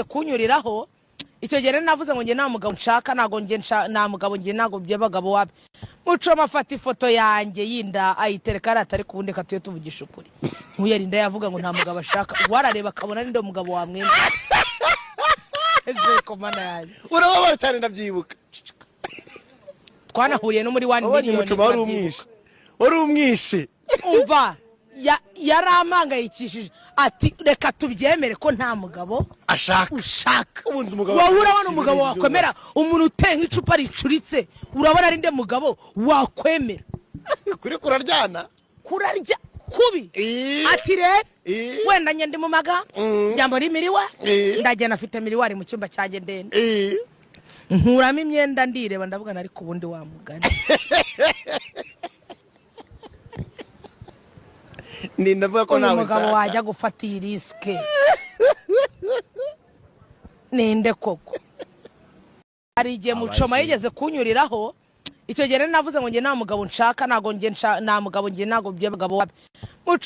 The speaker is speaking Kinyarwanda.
Kunyuriraho icyo gihe rero, navuze ngo njye nta mugabo nshaka, ntabwo njye nta mugabo, njye ntabwo by'abagabo wabi. Mucoma afata ifoto yanjye y'inda ayitereka hariya, atari kubundi. Reka tujye tuvugisha ukuri, nkuyarinda yavuga ngo nta mugabo ashaka, uwarareba akabona ninde mugabo wamwemera? Ese mana yanjye! Urababara cyane, ndabyibuka. Twanahuriye no muri One Wabonye Million. Mucoma wari umwishe, wari umwishe. Umva, yarampangayikishije ati: "Reka tubyemere ko nta mugabo ashaka." Ushaka. Ubundi umugabo Wowe urabona umugabo ibintu wakwemera umuntu uteye nk'icupa ricuritse? Urabona ari nde mugabo wakwemera? Kuri kuraryana. Kurarya kubi. Ati rero wenda njye ndi mu magambo, njya muri miroir, ndagenda, afite miroir mu cyumba cyanjye ndende, nkuramo imyenda ndireba, ndavuga ariko ubundi wa mugani. Ni ndavuga ko Uyu nawe mugabo nshaka. wajya gufata iyi risk ninde koko? Hari igihe Mucoma yigeze kunyuriraho icyo gihe rero, navuze ngo njye nta mugabo nshaka, ntabwo njye nta mugabo, njye ntabwo by'abagabo wabi. Mucoma